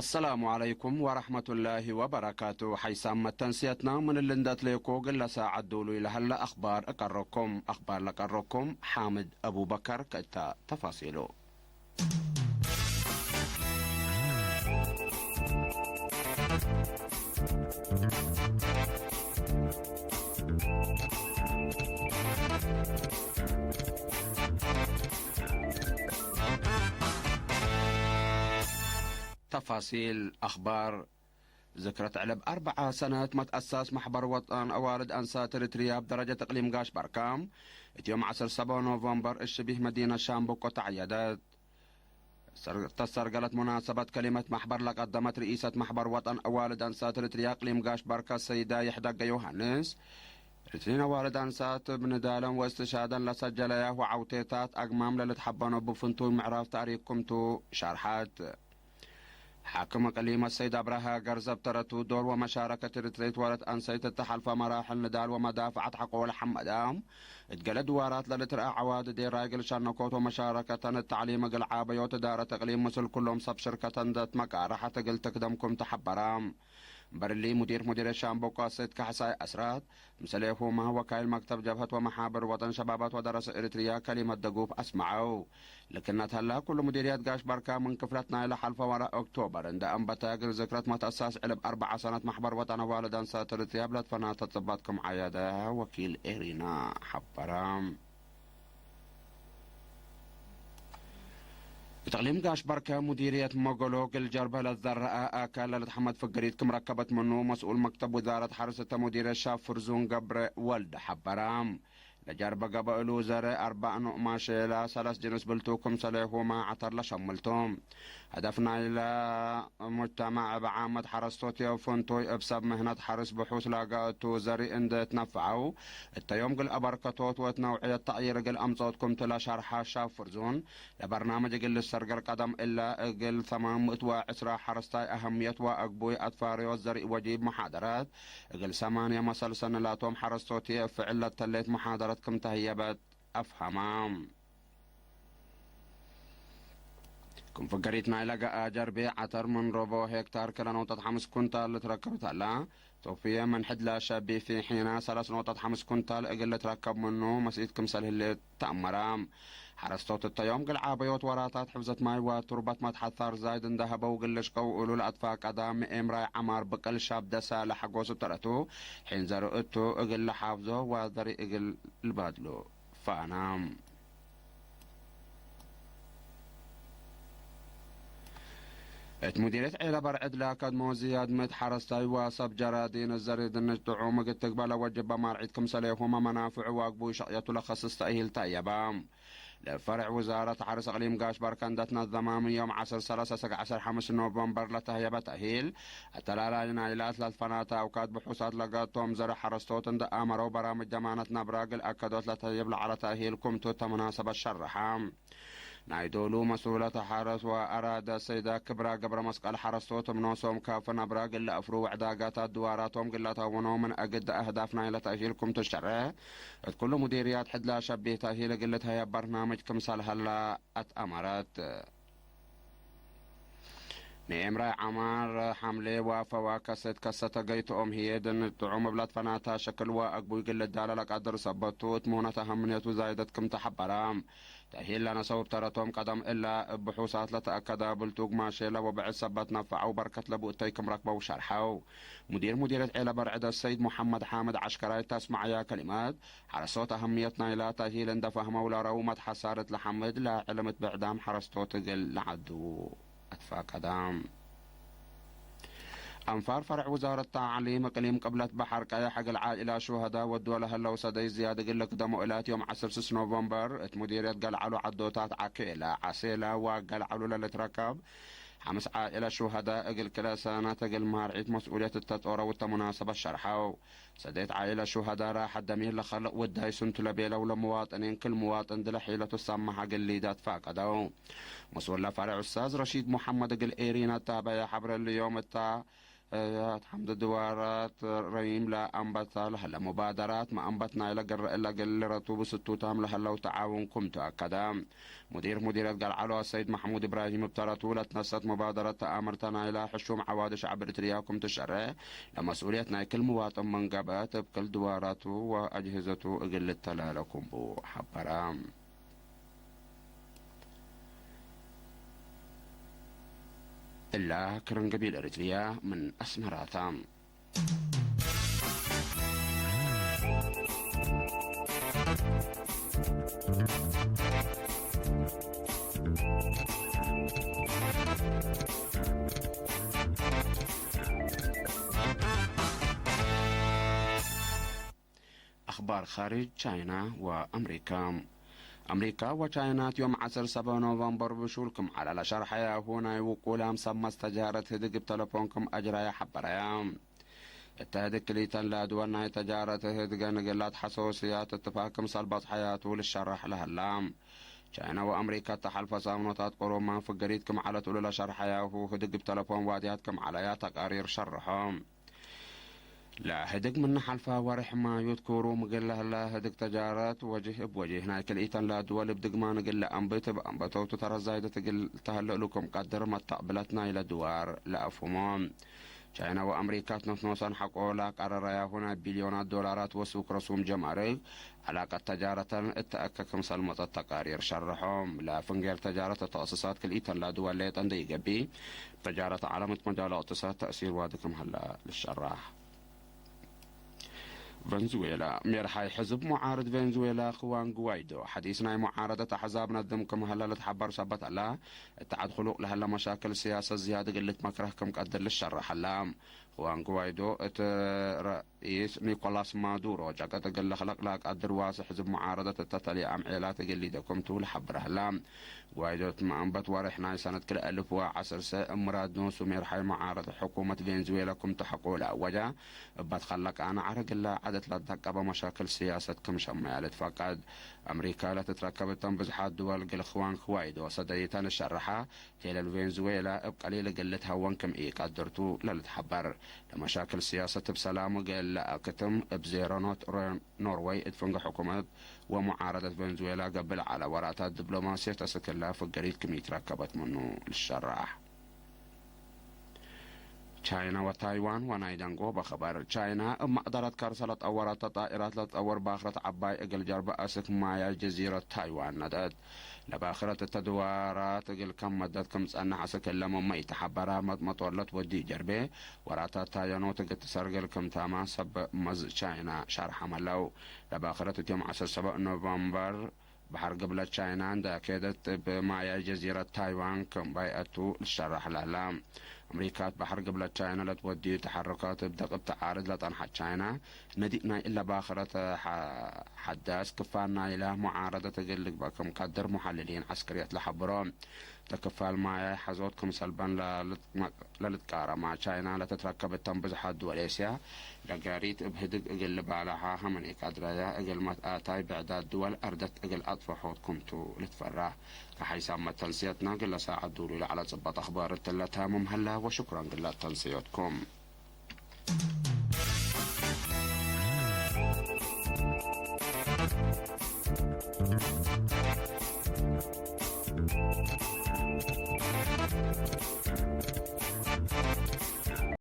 السلام عليكم ورحمة الله وبركاته. حيث أما تنسيتنا من اللندة ليكو قل ساعة دولو إلى هلا أخبار أقركم. أخبار لقركم حامد أبو بكر كتا تفاصيله. تفاصيل أخبار ذكرى تعلب أربعة سنة متأسس محبر وطن أوالد أنسات إريتريا بدرجة إقليم قاش بركام. اتيوم عصر سبعة نوفمبر الشبيه مدينة شامبوكو تعيدت. سر-، تسرقلت مناسبة كلمة محبر لقدمت رئيسة محبر وطن أوالد أنسات إريتريا إقليم قاش بركة السيدة يحدق يوهانس. رتين أوالد أنسات بندالن واستشهادن لسجل ياهو عوتيتات أقمام للتحبنوا بفنتو معراف تاريخ كمتو شرحت. حاكم إقليم السيد أبرهة قرزب ترتو دور ومشاركة رتريت ورت أنسيت التحالف مراحل نضال ومدافعة حقوق الحمد. اتقل دوارات للترقى عواد دي رايقل شنكوت ومشاركة التعليم قل عابيوت دارة إقليم مسل كلهم سب شركة دت مقارحة قل تقدمكم تحبرام. برلي مدير مدير الشامبو قاسيت كحساي أسرات. ምስሌኹማ ወካይል መክተብ ጀብሀት ወመሓብር ወጠን ሸባባት ወደረሰ ኤሪትሪያ ከሊመት ደጉፍ ኣስመዐው። ልክነት ሀላ ኩሉ ሙዲርያት ጋሽ ባርካ ምን ክፍለትና ኢለ ሓልፈ ወረ ኦክቶበር እንደ ኣንበተ እግል ዝክረት መትኣሳስ ዕልብ ኣርባዓ ሰነት ማሕበር ወጠን ኣዋልድ ኣንሳት ኤሪትሪያ ብለትፈና ተጽባትኩም ዓያደ ወኪል ኤሪና ሓበረ። እትቅሊም ጋሽ በርከ ሙዲርየት መጎሎ ግልጀርበ ለዘረአ ኣካል ለልትሐመድ ፍግሪት ክም ረከበት ምኑ መስኡል መክተብ ውዛረት ሐርስ እተ ሙዲርየት ሻፍር ዙን ገብረ ወልድ ሐበራ። ለጀርበ ገበእሉ ዘረ ኣርባዕ ኖእ ማሸላ ሰለስ ጅንስ ብልቱ ክም ሰሌሁማ ዐተር ለሸምልቱ። ሀደፍ ናይለ ሙጅተማዕ እብ ዓመት ሐረስቶት የፍንቱይ እብ ሰብ ምህነት ሐርስ ብሑስ ላጋ እቱ ዘሪ እንደ ትነፍዐው እተዮም ግል አበርከቶት ወት ነውዕየት ተቅይር እግል አምጾት ክምቱ ለሸርሐ ሻፍር ዙን ለበርናምጅ እግል ልሰርገር ቀደም እለ እግል ተማም ምእት ወዕስራ ሐረስታይ አህምየት ወአግቡይ አትፋርዮት ዘርኢ ወጂብ መሓደረት እግል ሰማንየ መሰል ሰንላቶም ሐረስቶት የፍዕል ለተሌት መሓደረት ክም ተህየበት አፍሃማ። ክም ፍገሪት ናይ ለገኣ ጀርቤ ዐተር ምን ሮቦ ሄክታር ክለ ነውጠት ሐምስ ኩንታል ልትረከብ ተላ፣ ቶፍየ ምን ሕድላ ሸቢ ፊ ሒና ሰለስ ነውጠት ሐምስ ኩንታል እግል ልትረከብ ምኑ መስኢት ክምሰል ህሌት ተአመራ። ሐረስቶት እተዮም ግል ዓበዮት ወራታት ሕፍዘት ማይ ወቱርበት መትሐት ታር ዛይድ እንደሀበው ግልሽ ቀውእሉ ለአትፋቀዳ ምኤምራይ ዐማር ብቅል ሻብ ደሳ ለሐጎስ እተረቱ ሒን ዘርእቱ እግል ለሓፍዞ ወዘሪ እግል ልባድሉ። ፋና። እት ሙዲርየት ዔለ በርዕድ ለከድሞ ዝያድ ምእት ሐረስታይ ወሰብ ጀራዲን ዘሪ ድንሽ ጥዑም እግል ትግበለ ወጅበ ማርዒት ክምሰሌሁመ መናፍዑ ዋግቡ ሸቅየቱ ለኸስስ ተእሂል ተየበ። ለፈርዕ ውዛረት ሐርስ እቅሊም ጋሽ በርከ እንደ ትነዘማ ምን ዮም ዐስር ሰለሰ ሰግዕ ዐስር ሐምስ ኖቨምበር ለተህየበ ተእሂል፣ አተላላይ ናይላት ለልፈናተ አውካድ ብሑሳት ለገቶም ዘሪ ሐረስቶት እንደ አመረው በራምጅ ደማነት ነብረ እግል አከዶት ለተህየብ ለዐለ ተእሂል ኩምቱ እተ መናሰበት ሸረሐ። ናይ ዶሉ መስኡለት ሐረስ ወአራደ ሰይዳ ክብራ ገብረ መስቀል ሐረስቶት እብ ኖሶም ካፍ ነብረ እግል ለአፍሩ ወዕዳጋታት ድዋራቶም እግል ለተውኖ ምን አግድ አህዳፍ ናይለ ተእሂል ክም ትሸረ እት ኩሉ ሙዲርያት ሕድላ ሸቢህ ተእሂል እግል ልትሀየ በርናምጅ ክምሰል ሀላ አትአመረት። ንኤምራይ ዐማር ሐምሌ ወፈዋከሰት ከሰተ ገይትኦም ህዬ ድን ጥዑም እብለት ፈናታ ሸክል ወአግቡይ እግል ልዳለ ለቀድር ሰበቱ እት ምሁነት አሀምንየቱ ዛይደት ክም ተሐበረ። ተሂል ለነሰውብ ተረቶም ቀደም እለ እብ ብሑሳት ለተአከደ ብልቱግ ማሼለ ወብዕድ ሰበት ነፈዐው በርከት ለቡ እተይ ክም ረክበው ሸርሐው። ሙዲር ሙዲረት ዔለ በርዕደ ሰይድ ሙሐመድ ሓምድ ዐሽከራይ ተስማዕያ ከሊመት፣ ሐረሶት አህምየት ናይላ ተሂል እንደ ፈህመው ለረው መትሐሳርት ለሐምድ ለዕልምት ብዕዳም ሐረስቶት እግል ለዐድዉ አትፋቀደ። አንፋር ፈርዕ ውዛረት ተዕሊም እቅሊም ቅብለት በሐር ቀየሕ እግል ዓኢላ ሹሀዳ ወድወ ለሀለው ሰደይ ዝያድ እግል ልክደሞ እላት ዮም ዐስር ስስ ኖቨምበር እት ሙዲርየት ገልዐሉ ዐዶታት ዐኬለ፣ ዐሴለ ወገልዐሉ ለልትረከብ ሐምስ ዓኢለ ሹሀዳ እግል ክለ ሰነት እግል ማርዒት መስኡልየት እተ ጾረው እተ ሙናሰበት ሸርሐው። ሰደይት ዓኢለ ሹሀዳ ራሐት ደሚር ለኸልቅ ውዳይ ስንቱ ለቤለው ለሙዋጥኒን ክል ሙዋጥን ድለ ሒለቱ ሰማሐ እግል ሊዳት ፋቀደው። መስኡል ለፈርዕ ኡስታዝ ረሺድ ሙሐመድ እግል ኤሪና እተ ሀበየ ሐብረ ልዮም እተ እ፣ ሓምደ ድዋራት ረይም ለአንበታ ለሀለ ሙባደራት መአንበት ናይለ ግረ እለ ግል ረቱብ ስቱታም ለሀለው ተዓውንኩም ተአከደ። ሙዲር ሙዲረት ገልዓሎ ሰይድ ማሕሙድ እብራሂም እብ ተረቱ ለትነሰት ሙባደረት ተአምርተ ናይለ ሕሹም ዐዋዲ ሸዕብ እርትርያ ክም ትሸሬ ለመስኡልየት ናይ ክል ምዋጥን መንገበት እብ ክል ድዋራቱ ወአጅህዘቱ እግል ልተላለ ክም ቡ ሐበረ። እላ ክርን ገቢል ኤሪትሪያ ምን አስመራታ። أخبار خارج، ቻይና ወአምሪካ። አምሪካ ወቻይና ዮም ዐስር ሰበ ኖቨምበር ብሹል ክም ዐለ ለሸርሐያሁ ናይ ውቁላም ሰብ መስተጃረት ህድግ እብ ተለፎን ክም አጅረያ ሐበረያ። እተ ህድግ ክልኢተን ለድወል ናይ ተጃረት ህድገን እግል ለአትሐሰውስያት እትፋቅ ክምሰል በጽሐያቱ ልሸራሕ ለሀላ። ቻይና ወአምሪካ እተ ሐልፈ ሳምኖታት ቅሩብ ማን ፍግሪት ክም ዐለት እሉ ለሸርሐያሁ ህድግ እብ ተለፎን ዋድያት ክም ዐለያ ተቃሪር ሸርሖ። ለህድግ ምን ሐልፈ ወርሕ ማዩ ትኩሩ ምግል ለህለ ህድግ ተጃረት ወጅህ እብ ወጅህ ናይ ክልኢተን ለድወል እብ ድግማን እግል ለአንብት እብ አንበተውቱ ተረዛይደት እግል ተህልእሉ ክም ቀድር መተቅብለት ናይለ ድዋር ለአፍሁሞ። ቻይና ወአምሪካ ትነትኖሰን ሐቆ ለአቀረረያሁ ናይ ቢልዮናት ዶላራት ወሱክ ረሱም ጀማርክ ዐላቀት ተጃረተን እተአከ ክምሰል መጸት ተቃሪር ሸርሖም። ለፍንጌር ተጃረት እተ እቅትሳድ ክልኢተን ለድወል ሌጠ እንደ ይገቢ ተጃረት ዓለም እት መጃል እቅትሳድ ተእሲር ዋዲ ክም ሀላ ልሸራሕ። ቨንዙዌላ፣ ሜርሓይ ሕዝብ ሙዓርድ ቨንዙዌላ ክዋን ጉዋይዶ፣ ሐዲስ ናይ ሙዓረደት አሕዛብ ነድም ክም ሀለ ልትሐበር ሰበት ዐላ፣ እት ዐድ ክሉቅ ለሀለ መሻክል ስያሰት ዝያድ እግል ልትመክረህ ክም ቀድር ልሸረሕ ዐላ። ክዋን ጉዋይዶ፣ እት ረኢስ ኒኮላስ ማዱሮ ጨቀጥ እግል ለክለቅ ለቀድር ዋሲ ሕዝብ ሙዓረደት እተ ተልየ አምዔላት እግል ሊደ ክምቱ ለሐብረ ዐላ። ጉዋይዶ እት መአንበት ወርሕ ናይ ሰነት ክልኤ እልፍ ወዐስር ሰ እምራድ ኖሱ ሜርሓይ ሙዓረድ ሕኩመት ቬንዙዌላ ክምቱ ሐቆ ለአወጃ፣ እባት ኸለቃነ ዐረግላ ዐደት ለትደቀበ መሻክል ስያሰት ክም ሸመያ ልትፈቀድ። አምሪካ ለትትረከብ እተን ብዝሓት ድወል ግል ክዋን ክዋይዶ ሰደይተን ሸርሓ፣ ቴለል ቬንዙዌላ እብ ቀሊል እግል ልትሀወን ክም ኢቀድርቱ ለልትሐበር። ለመሻክል ስያሰት እብ ሰላም እግል ለአክትም እብ ዜሮ ኖት ኖርወይ እት ፍንገ ሕኩመት ወሙዓረደት ቬንዙዌላ ገብእ ለዐለ ወራታት ድብሎማስየት አስክላ ፍገሪት ክም ኢትረከበት ምኑ ልሸራሕ። ቻይና ወታይዋን ወናይ ደንጎበ ኸበር። ቻይና እብ መቅደረት ከርሰ ለጠወረተ ጣኢራት ለትጠወር ባክረት ዐባይ እግል ጀርበ አስክ ማያይ ጀዚረት ታይዋን ነደት። ለባክረት እተ ድዋራት እግል ከም መደት ክም ጸንሕ አስክ እለ መመይ ተሐበራ መጥመጦር ለትወዲ ጀርቤ ወራታት ታየኖት እግል ትሰርግል ክም ታማ ሰብ መዝ ቻይና ሸርሐም ዐለው። ለባክረት እት ዮም ዐስር ሰበዕ ኖቨምበር በሐር ግብለት ቻይና እንደ ኬደት እብ ማያይ ጀዚረት ታይዋን ክም ባይአቱ ልሸራሕ ለህላ። አምሪካ እት በሐር ግብለት ቻይና ለትወድዩ ተሐሩካት እብ ደቅብ ተዓርድ ለጠንሐት ቻይና፣ ነዲእ ናይ እለ ባክረት ሐ-፣ ሐዳስ ክፋል ናይለ ሙዓረደት እግል ልግበእ ክም ቀድር ሙሐልሊን ዐስክርየት ለሐብሮ። እተ ክፋል ማያይ ሐዞት ክም ሰልበን ለልትቃረማ ቻይና ለትትረከብ እተን ብዝሓት ድወል ኤስያ፣ ለጋሪት እብ ህድግ እግል ልባልዓ ሀመኔ ካድረያ እግል መትአታይ ብዕዳት ድወል አርደት እግል አጥፈሖት ክምቱ ልትፈራህ። ከሐይሳብ መተንስየትና ግለ ሳዐት ዱሉ ለዐለ ጽበጥ አኽባር እትለ ታምም ሀላ ወሽኩራን ግለ ተንስዮትኩም።